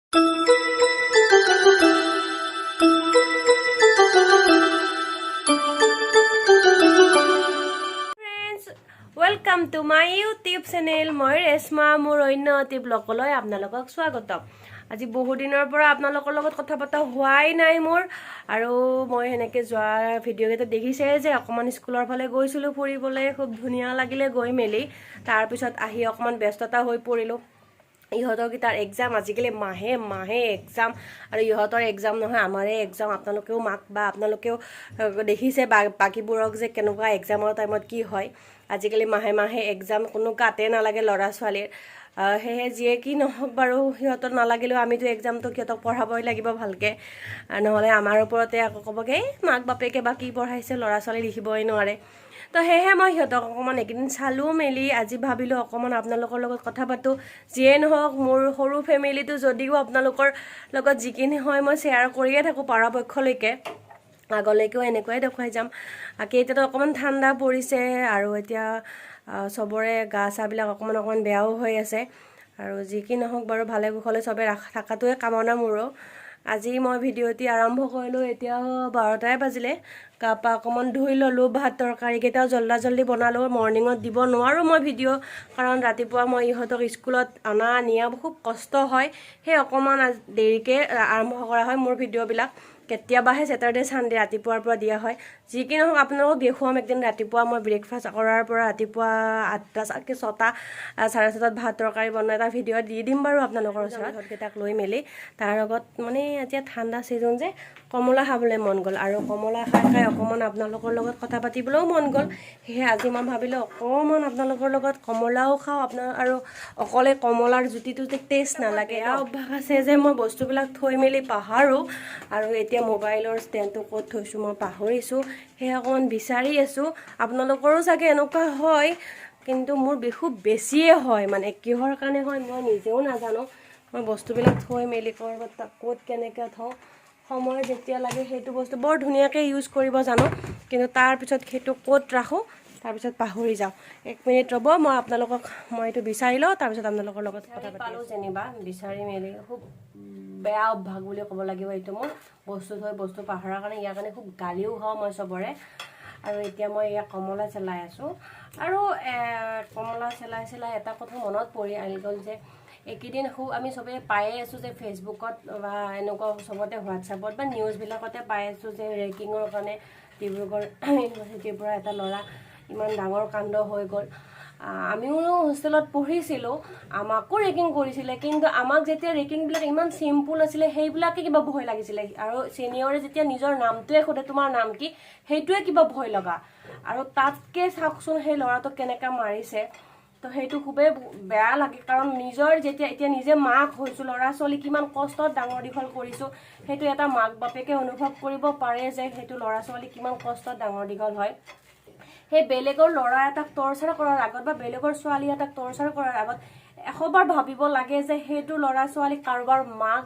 Friends, welcome to my YouTube channel. মই ৰেশ্মা। মোৰ অন্য এটি ব্লগলৈ আপোনালোকক স্বাগতম। আজি বহুদিনৰ পৰা আপোনালোকৰ লগত কথা পতা হোৱাই নাই মোৰ। আৰু মই সেনেকৈ যোৱা ভিডিঅ'কেইটা দেখিছে যে অকণমান স্কুলৰ ফালে গৈছিলোঁ ফুৰিবলৈ। খুব ধুনীয়া লাগিলে গৈ মেলি। তাৰপিছত আহি অকণমান ব্যস্ততা হৈ পৰিলোঁ। ইহঁতৰকেইটাৰ এক্সাম, আজিকালি মাহে মাহে এক্সাম। আৰু ইহঁতৰ এক্সাম নহয়, আমাৰে এক্সাম। আপোনালোকেও মাক বা আপোনালোকেও দেখিছে বা বাকীবোৰক যে কেনেকুৱা এক্সামৰ টাইমত কি হয়। আজিকালি মাহে মাহে এক্সাম, কোনো গাতে নালাগে ল'ৰা ছোৱালীৰ। সেয়েহে যিয়ে কি নহওক বাৰু, সিহঁতৰ নালাগিলেও আমিতো এক্সামটো সিহঁতক পঢ়াবই লাগিব ভালকৈ। নহ'লে আমাৰ ওপৰতে আকৌ ক'বগৈ, "এই মাক বাপেকে বা কি পঢ়াইছে, ল'ৰা ছোৱালী লিখিবই নোৱাৰে।" তো সেয়েহে মই সিহঁতক অকণমান এইকেইদিন চালোঁ মেলি আজি ভাবিলোঁ অকণমান আপোনালোকৰ লগত কথা পাতোঁ। যিয়ে নহওক, মোৰ সৰু ফেমিলিটো যদিও আপোনালোকৰ লগত যিখিনি হয় মই শ্বেয়াৰ কৰিয়ে থাকোঁ পৰাপক্ষলৈকে। আগলৈকেও এনেকুৱাই দেখুৱাই যাম। বাকী এতিয়াতো অকণমান ঠাণ্ডা পৰিছে আৰু এতিয়া চবৰে গা চাবিলাক অকণমান অকণমান বেয়াও হৈ আছে। আৰু যি কি নহওক বাৰু, ভালে কুশলে চবে ৰাখ থকাটোৱে কামনা মোৰো। আজি মই ভিডিঅ'টি আৰম্ভ কৰিলোঁ। এতিয়া 12টাই বাজিলে। গা পা অকণমান ধুই ল'লোঁ, ভাত তৰকাৰীকেইটাও জল্দা জল্দি বনালোঁ। মৰ্ণিঙত দিব নোৱাৰোঁ মই ভিডিঅ', কাৰণ ৰাতিপুৱা মই ইহঁতক স্কুলত অনা নিয়া খুব কষ্ট হয়। সেই অকণমান দেৰিকৈ আৰম্ভ কৰা হয় মোৰ ভিডিঅ'বিলাক। কেতিয়াবাহে ছেটাৰডে, ছানডে ৰাতিপুৱাৰ পৰা দিয়া হয়। যি কি নহওক, আপোনালোকক দেখুৱাম একদিন ৰাতিপুৱা মই ব্ৰেকফাষ্ট কৰাৰ পৰা ৰাতিপুৱা 8টা, 6টা, 6:30ত ভাত তৰকাৰী বনোৱা এটা ভিডিঅ' দি দিম বাৰু আপোনালোকৰ ওচৰত। ইহঁতকেইটাক লৈ মেলি তাৰ লগত মানে এতিয়া ঠাণ্ডা ছিজন যে কমলা খাবলৈ মন গ'ল আৰু কমলা খাই খাই অকণমান আপোনালোকৰ লগত কথা পাতিবলৈও মন গ'ল। সেয়েহে আজি মই ভাবিলোঁ অকণমান আপোনালোকৰ লগত কমলাও খাওঁ আপোনাৰ। আৰু অকলে কমলাৰ জুতিটো যে টেষ্ট নালাগে। এয়া অভ্যাস আছে যে মই বস্তুবিলাক থৈ মেলি পাহৰোঁ। আৰু এতিয়া মোবাইলৰ ষ্টেণ্ডটো ক'ত থৈছোঁ মই পাহৰিছোঁ, সেয়ে অকণমান বিচাৰি আছোঁ। আপোনালোকৰো চাগে এনেকুৱা হয়, কিন্তু মোৰ খুব বেছিয়ে হয়। মানে কিহৰ কাৰণে হয় মই নিজেও নাজানো। মই বস্তুবিলাক থৈ মেলি ক'ৰবাত ক'ত কেনেকৈ থওঁ, সময় যেতিয়া লাগে সেইটো বস্তু বৰ ধুনীয়াকৈ ইউজ কৰিব জানো, কিন্তু তাৰপিছত সেইটো ক'ত ৰাখোঁ তাৰপিছত পাহৰি যাওঁ। এক মিনিট ৰ'ব, মই আপোনালোকক মই এইটো বিচাৰি লওঁ, তাৰপিছত আপোনালোকৰ লগত কথা পালোঁ। যেনিবা বিচাৰি মেলি। খুব বেয়া অভ্যাস বুলি ক'ব লাগিব এইটো মোৰ, বস্তু থৈ বস্তু পাহৰাৰ কাৰণে। ইয়াৰ কাৰণে খুব গালিও খাওঁ মই চবৰে। আৰু এতিয়া মই এয়া কমলা চেলাই আছোঁ। আৰু কমলা চেলাই চেলাই এটা কথা মনত পৰি আহি গ'ল যে এইকেইদিন খুব আমি চবেই পায়ে আছোঁ যে ফেচবুকত বা এনেকুৱা চবতে, হোৱাটছএপত বা নিউজবিলাকতে পাই আছোঁ যে ৰেগিঙৰ কাৰণে ডিব্ৰুগড় ইউনিভাৰ্চিটিৰ পৰা এটা ল'ৰা ইমান ডাঙৰ কাণ্ড হৈ গ'ল। আমিও হোষ্টেলত পঢ়িছিলোঁ, আমাকো ৰেগিং কৰিছিলে। কিন্তু আমাক যেতিয়া ৰেগিংবিলাক ইমান চিম্পুল আছিলে, সেইবিলাকে কিবা ভয় লাগিছিলে। আৰু ছিনিয়ৰে যেতিয়া নিজৰ নামটোৱে সোধে, "তোমাৰ নাম কি?" সেইটোৱে কিবা ভয় লগা। আৰু তাতকৈ চাওকচোন সেই ল'ৰাটোক কেনেকৈ মাৰিছে। তো সেইটো খুবেই বেয়া লাগে, কাৰণ নিজৰ যেতিয়া এতিয়া নিজে মাক হৈছোঁ, ল'ৰা ছোৱালী কিমান কষ্টত ডাঙৰ দীঘল কৰিছোঁ, সেইটো এটা মাক বাপেকে অনুভৱ কৰিব পাৰে যে সেইটো ল'ৰা ছোৱালী কিমান কষ্টত ডাঙৰ দীঘল হয়। সেই বেলেগৰ ল'ৰা এটাক টৰ্চাৰ কৰাৰ আগত বা বেলেগৰ ছোৱালী এটাক টৰ্চাৰ কৰাৰ আগত 100বাৰ ভাবিব লাগে যে সেইটো ল'ৰা ছোৱালীক কাৰোবাৰ মাক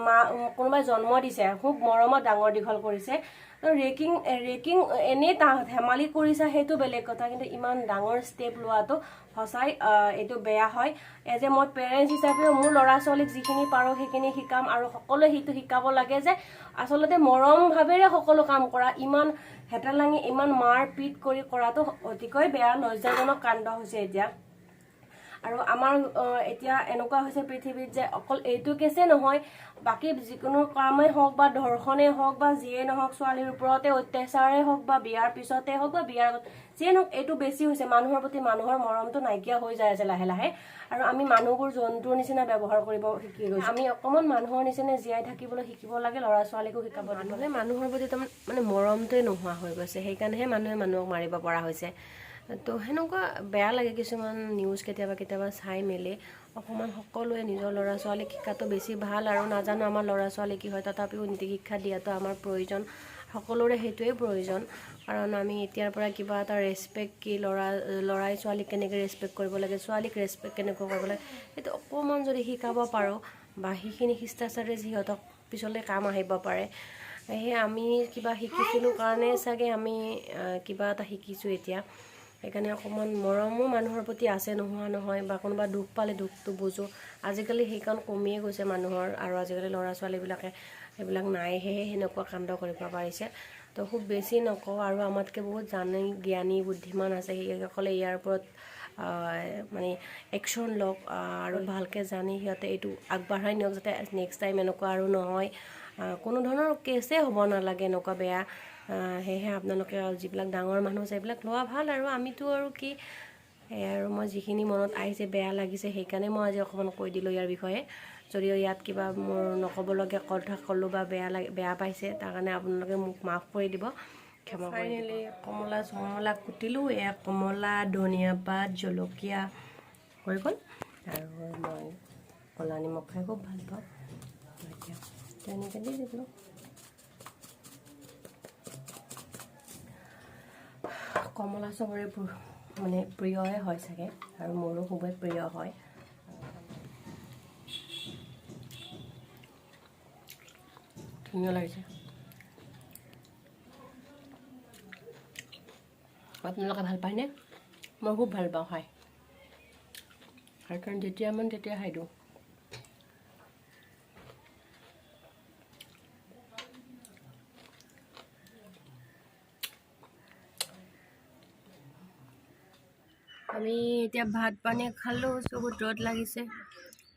মা কোনোবাই জন্ম দিছে, খুব মৰমত ডাঙৰ দীঘল কৰিছে। ৰেগিং ৰেগিং এনেই ধেমালি কৰিছা সেইটো বেলেগ কথা, কিন্তু ইমান ডাঙৰ ষ্টেপ লোৱাটো সঁচাই এইটো বেয়া হয়। এজ এ মই পেৰেণ্টছ হিচাপেও মোৰ ল'ৰা ছোৱালীক যিখিনি পাৰোঁ সেইখিনি শিকাম। আৰু সকলোৱে সেইটো শিকাব লাগে যে আচলতে মৰম ভাৱেৰে সকলো কাম কৰা, ইমান হেতালাঙি, ইমান মাৰ পিট কৰি কৰাটো অতিকৈ বেয়া, লজ্জাজনক কাণ্ড হৈছে এতিয়া। আৰু আমাৰ এতিয়া এনেকুৱা হৈছে পৃথিৱীত যে অকল এইটো কেছে নহয়, বাকী যিকোনো কামেই হওক বা ধৰ্ষণেই হওক বা যিয়ে নহওক, ছোৱালীৰ ওপৰতে অত্যাচাৰেই হওক বা বিয়াৰ পিছতে হওক বা বিয়াৰ আগত যিয়ে নহওক, এইটো বেছি হৈছে। মানুহৰ প্ৰতি মানুহৰ মৰমটো নাইকিয়া হৈ যায় আছে লাহে লাহে। আৰু আমি মানুহবোৰ জন্তুৰ নিচিনা ব্যৱহাৰ কৰিব শিকি গৈছোঁ। আমি অকণমান মানুহৰ নিচিনা জীয়াই থাকিবলৈ শিকিব লাগে, ল'ৰা ছোৱালীকো শিকাব। মানুহে মানুহৰ প্ৰতি তাৰমানে মানে মৰমটোৱে নোহোৱা হৈ গৈছে, সেইকাৰণেহে মানুহে মানুহক মাৰিব পৰা হৈছে। তো সেনেকুৱা বেয়া লাগে কিছুমান নিউজ কেতিয়াবা কেতিয়াবা চাই মেলি। অকণমান সকলোৱে নিজৰ ল'ৰা ছোৱালীক শিকাটো বেছি ভাল। আৰু নাজানো আমাৰ ল'ৰা ছোৱালী কি হয়, তথাপিও নীতি শিক্ষা দিয়াটো আমাৰ প্ৰয়োজন, সকলোৰে সেইটোৱেই প্ৰয়োজন। কাৰণ আমি এতিয়াৰ পৰা কিবা এটা ৰেচপেক্ট কি, ল'ৰাই ছোৱালীক কেনেকৈ ৰেচপেক্ট কৰিব লাগে, ছোৱালীক ৰেচপেক্ট কেনেকৈ কৰিব লাগে, সেইটো অকণমান যদি শিকাব পাৰোঁ বা সেইখিনি শিষ্টাচাৰে সিহঁতক পিছলৈ কাম আহিব পাৰে। সেয়ে আমি কিবা শিকিছিলোঁ কাৰণে চাগে আমি কিবা এটা শিকিছোঁ এতিয়া। সেইকাৰণে অকণমান মৰমো মানুহৰ প্ৰতি আছে নোহোৱা নহয়, বা কোনোবা দুখ পালে দুখটো বুজোঁ। আজিকালি সেইকণ কমিয়ে গৈছে মানুহৰ, আৰু আজিকালি ল'ৰা ছোৱালীবিলাকে সেইবিলাক নাই, সেয়েহে সেনেকুৱা কাণ্ড কৰিব পাৰিছে। তো খুব বেছি নকওঁ, আৰু আমাতকৈ বহুত জানে জ্ঞানী বুদ্ধিমান আছে, সেইসকলে ইয়াৰ ওপৰত মানে একশ্যন লওক আৰু ভালকৈ জানি সিহঁতে এইটো আগবঢ়াই নিয়ক, যাতে নেক্সট টাইম এনেকুৱা আৰু নহয়, কোনো ধৰণৰ কেছেই হ'ব নালাগে এনেকুৱা বেয়া। সেয়েহে আপোনালোকে যিবিলাক ডাঙৰ মানুহ আছে সেইবিলাক লোৱা ভাল। আৰু আমিতো আৰু কি, সেয়াই আৰু মই যিখিনি মনত আহিছে বেয়া লাগিছে সেইকাৰণে মই আজি অকণমান কৈ দিলোঁ ইয়াৰ বিষয়ে। যদিও ইয়াত কিবা মোৰ নক'বলগীয়া কথা ক'লোঁ বা বেয়া পাইছে, তাৰ কাৰণে আপোনালোকে মোক মাফ কৰি দিব, ক্ষমা কৰি দিব। ফাইনেলি কমলা চমলা কুটিলোঁ, এয়া কমলা, ধনিয়া পাত, জলকীয়া হৈ গ'ল। আৰু মই ক'লা নিমখ খাই খুব ভাল পাওঁ, এতিয়া তেনেকৈ দি দিলোঁ। কমলা চবৰে মানে প্ৰিয়ই হয় চাগে, আৰু মোৰো খুবেই প্ৰিয় হয়। ধুনীয়া লাগিছে। আপোনালোকে ভাল পায়নে? মই খুব ভাল পাওঁ খাই, সেইকাৰণে যেতিয়া মন তেতিয়া খাই দিওঁ। আমি এতিয়া ভাত পানী খালোঁ, বহুত ৰ'দ লাগিছে,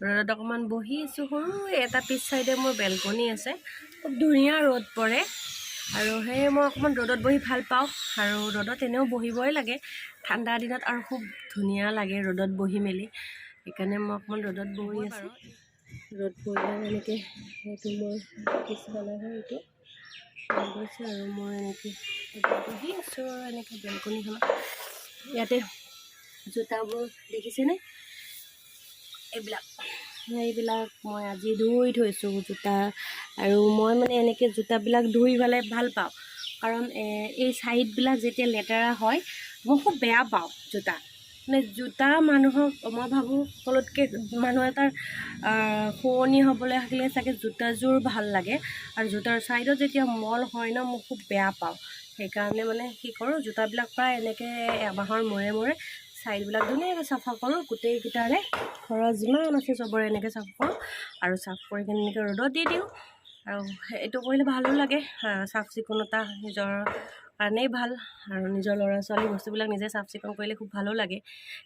ৰ'দত অকণমান বহি আছোঁ। সৰু এটা পিছ চাইডে মোৰ বেলকনি আছে, খুব ধুনীয়া ৰ'দ পৰে, আৰু সেয়ে মই অকণমান ৰ'দত বহি ভাল পাওঁ। আৰু ৰ'দত এনেও বহিবই লাগে ঠাণ্ডা দিনত, আৰু খুব ধুনীয়া লাগে ৰ'দত বহি মেলি, সেইকাৰণে মই অকণমান ৰ'দত বহি আছোঁ। ৰ'দ পৰিলে এনেকৈ সেইটো মোৰ পিছফালে হয়, এইটো গৈছে, আৰু মই এনেকৈ বহি আছোঁ আৰু এনেকৈ বেলকনিখনত। ইয়াতে জোতাবোৰ দেখিছেনে, এইবিলাক মই আজি ধুই থৈছোঁ জোতা। আৰু মই মানে এনেকৈ জোতাবিলাক ধুই পেলাই ভাল পাওঁ, কাৰণ এই ছাইডবিলাক যেতিয়া লেতেৰা হয় মই খুব বেয়া পাওঁ জোতা। মানে জোতা মানুহক মই ভাবোঁ সকলোতকৈ মানুহ এটাৰ শুৱনি হ'বলৈ থাকিলে চাগে জোতাযোৰ ভাল লাগে, আৰু জোতাৰ ছাইডত যেতিয়া মল হয় ন, মই খুব বেয়া পাওঁ। সেইকাৰণে মানে কি কৰোঁ, জোতাবিলাক প্ৰায় এনেকৈ এমাহৰ মূৰে মূৰে ছাইডবিলাক ধুনীয়াকৈ চাফা কৰোঁ, গোটেইকেইটাৰে ঘৰত যিমান আছে চবৰে এনেকৈ চাফা কৰোঁ, আৰু চাফ কৰি কিনে এনেকৈ ৰ'দত দি দিওঁ। আৰু এইটো কৰিলে ভালো লাগে, চাফ চিকুণতা নিজৰ কাৰণেই ভাল, আৰু নিজৰ ল'ৰা ছোৱালী বস্তুবিলাক নিজে চাফ চিকুণ কৰিলে খুব ভালো লাগে।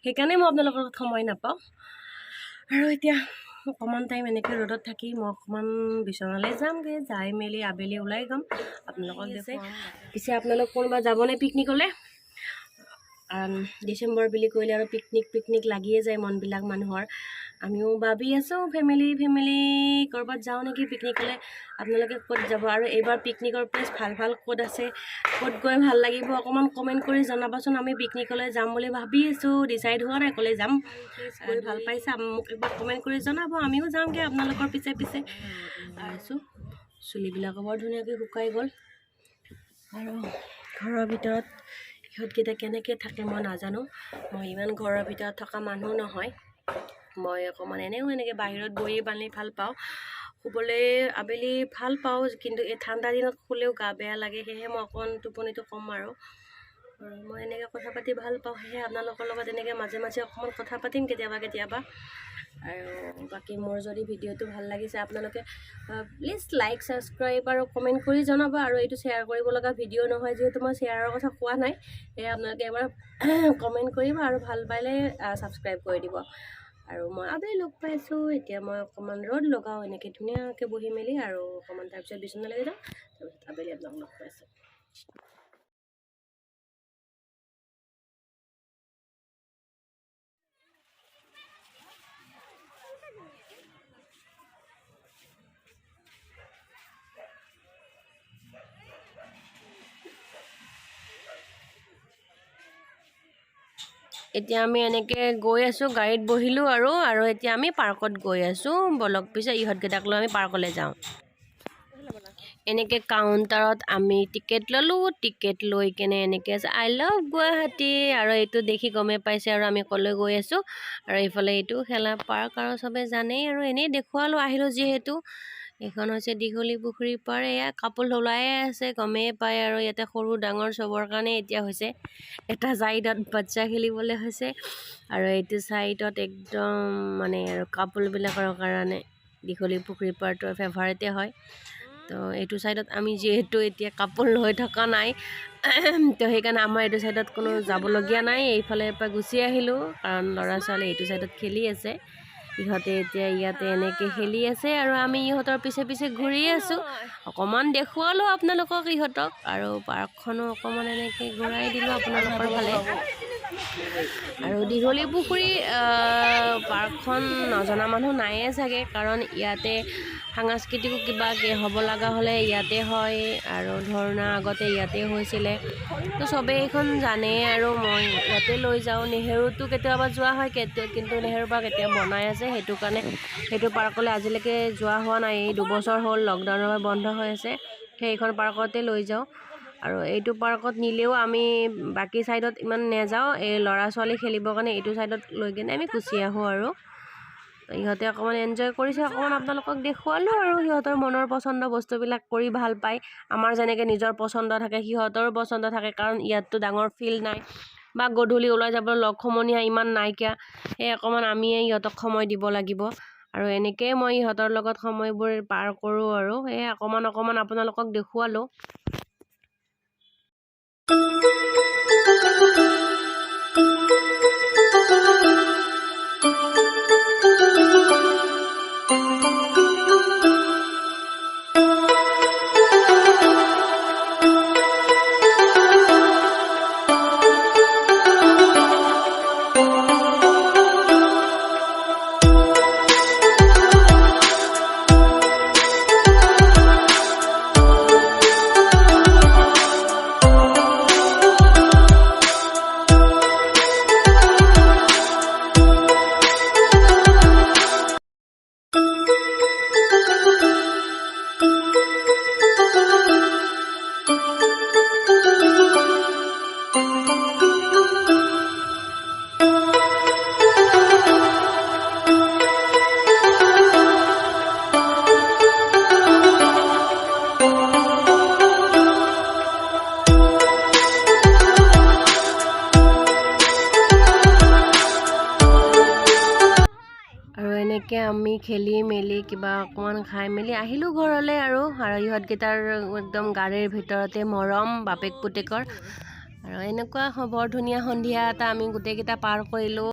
সেইকাৰণে মই আপোনালোকৰ লগত সময় নাপাওঁ। আৰু এতিয়া অকণমান টাইম এনেকৈ ৰ'দত থাকি মই অকণমান বিচনালৈ যামগৈ, যাই মেলি আবেলি ওলাই যাম, আপোনালোকক দেখুৱাম। পিছে আপোনালোক কোনোবা যাবনে পিকনিকলৈ? ডিচেম্বৰ বুলি কৰিলে আৰু পিকনিক পিকনিক লাগিয়ে যায় মনবিলাক মানুহৰ। আমিও ভাবি আছোঁ ফেমিলি ফেমিলি ক'ৰবাত যাওঁ নেকি পিকনিকলৈ। আপোনালোকে ক'ত যাব, আৰু এইবাৰ পিকনিকৰ প্লেচ ভাল ভাল ক'ত আছে, ক'ত গৈ ভাল লাগিব অকণমান কমেণ্ট কৰি জনাবচোন। আমি পিকনিকলৈ যাম বুলি ভাবি আছোঁ, ডিচাইড হোৱা নাই ক'লৈ যাম। গৈ ভাল পাইছে মোক একবাৰ কমেণ্ট কৰি জনাব, আমিও যামগৈ আপোনালোকৰ পিছে পিছে। আছোঁ, চুলিবিলাকো বৰ ধুনীয়াকৈ শুকাই গ'ল। আৰু ঘৰৰ ভিতৰত ইহঁতকেইটা কেনেকৈ থাকে মই নাজানো, মই ইমান ঘৰৰ ভিতৰত থকা মানুহ নহয়। মই অকণমান এনেও এনেকৈ বাহিৰত বহি পানি ভাল পাওঁ, শুবলৈ আবেলি ভাল পাওঁ, কিন্তু এই ঠাণ্ডা দিনত শুলেও গা বেয়া লাগে, সেয়েহে মই অকণমান টোপনিটো কম। আৰু মই এনেকৈ কথা পাতি ভাল পাওঁ, সেয়েহে আপোনালোকৰ লগত এনেকৈ মাজে মাজে অকণমান কথা পাতিম কেতিয়াবা কেতিয়াবা। আৰু বাকী মোৰ যদি ভিডিঅ'টো ভাল লাগিছে আপোনালোকে প্লিজ লাইক ছাবস্ক্ৰাইব আৰু কমেণ্ট কৰি জনাব। আৰু এইটো শ্বেয়াৰ কৰিব লগা ভিডিঅ' নহয়, যিহেতু মই শ্বেয়াৰৰ কথা কোৱা নাই, সেয়ে আপোনালোকে এবাৰ কমেণ্ট কৰিব আৰু ভাল পালে ছাবস্ক্ৰাইব কৰি দিব। আৰু মই আবেলি লগ পাইছোঁ, এতিয়া মই অকণমান ৰ'দ লগাওঁ এনেকৈ ধুনীয়াকৈ বহি মেলি, আৰু অকণমান তাৰপিছত বিচনালৈ যাওঁ, তাৰপিছত আবেলি আপোনাক লগ পাইছোঁ। এতিয়া আমি এনেকৈ গৈ আছোঁ, গাড়ীত বহিলোঁ আৰু আৰু এতিয়া আমি পাৰ্কত গৈ আছোঁ। বলক পিছে ইহঁতকেইটাক লৈ আমি পাৰ্কলৈ যাওঁ। এনেকৈ কাউণ্টাৰত আমি টিকেট ল'লোঁ, টিকেট লৈ কেনে এনেকৈ আছে I love Guwahati, আৰু এইটো দেখি গমেই পাইছে আৰু আমি ক'লৈ গৈ আছোঁ। আৰু এইফালে এইটো খেলা পাৰ্ক আৰু চবে জানেই, আৰু এনেই দেখুৱালোঁ আহিলোঁ যিহেতু। এইখন হৈছে দীঘলী পুখুৰীৰ পাৰ। এয়া কাপোল ওলায়ে আছে, গমেই পায়। আৰু ইয়াতে সৰু ডাঙৰ চবৰ কাৰণে এতিয়া হৈছে। এটা ছাইডত বাচ্চা খেলিবলৈ হৈছে আৰু এইটো ছাইডত একদম মানে আৰু কাপোলবিলাকৰ কাৰণে দীঘলী পুখুৰী পাৰটো ফেভাৰেটে হয়। তো এইটো ছাইডত আমি যিহেতু এতিয়া কাপোল হৈ থকা নাই, তো সেইকাৰণে আমাৰ এইটো ছাইডত কোনো যাবলগীয়া নাই। এইফালে পৰা গুচি আহিলোঁ, কাৰণ ল'ৰা ছোৱালী এইটো ছাইডত খেলি আছে। ইহঁতে এতিয়া ইয়াতে এনেকৈ খেলি আছে আৰু আমি ইহঁতৰ পিছে পিছে ঘূৰি আছোঁ। অকণমান দেখুৱালোঁ আপোনালোকক ইহঁতক আৰু পাৰ্কখনো অকণমান এনেকৈ ঘূৰাই দিলোঁ আপোনালোকৰ ফালে। আৰু দীঘলী পুখুৰী পাৰ্কখন নজনা মানুহ নাইয়ে চাগে, কাৰণ ইয়াতে সাংস্কৃতিকো কিবা হ'ব লগা হ'লে ইয়াতে হয় আৰু ধৰ্ণা আগতে ইয়াতে হৈছিলে। তো চবেই এইখন জানে আৰু মই ইয়াতে লৈ যাওঁ। নেহেৰুতো কেতিয়াবা যোৱা হয়, কিন্তু নেহেৰু পাৰ্ক এতিয়া বনাই আছে, সেইটো কাৰণে সেইটো পাৰ্কলৈ আজিলৈকে যোৱা হোৱা নাই। এই 2 বছৰ হ'ল লকডাউনৰ বাবে বন্ধ হৈ আছে। সেইখন পাৰ্কতে লৈ যাওঁ আৰু এইটো পাৰ্কত নিলেও আমি বাকী ছাইডত ইমান নেযাওঁ। এই ল'ৰা ছোৱালী খেলিবৰ কাৰণে এইটো ছাইডত লৈ কিনে আমি গুচি আহোঁ। আৰু ইহঁতে অকণমান এনজয় কৰিছে, অকণমান আপোনালোকক দেখুৱালোঁ। আৰু সিহঁতৰ মনৰ পচন্দ বস্তুবিলাক কৰি ভাল পায়। আমাৰ যেনেকৈ নিজৰ পচন্দ থাকে, সিহঁতৰো পচন্দ থাকে। কাৰণ ইয়াততো ডাঙৰ ফিল্ড নাই বা গধূলি ওলাই যাবলৈ লগ সমনীয়া ইমান নাইকিয়া। সেই অকণমান আমিয়ে ইহঁতক সময় দিব লাগিব আৰু এনেকৈয়ে মই ইহঁতৰ লগত সময়বোৰ পাৰ কৰোঁ। আৰু সেয়ে অকণমান অকণমান আপোনালোকক দেখুৱালোঁ। আৰু এনেকৈ আমি খেলি মেলি কিবা অকণমান খাই মেলি আহিলোঁ ঘৰলৈ। আৰু ইহঁতকেইটাৰ একদম গাড়ীৰ ভিতৰতে মৰম বাপেক পুতেকৰ। আৰু এনেকুৱা বৰ ধুনীয়া সন্ধিয়া এটা আমি গোটেইকেইটা পাৰ কৰিলোঁ।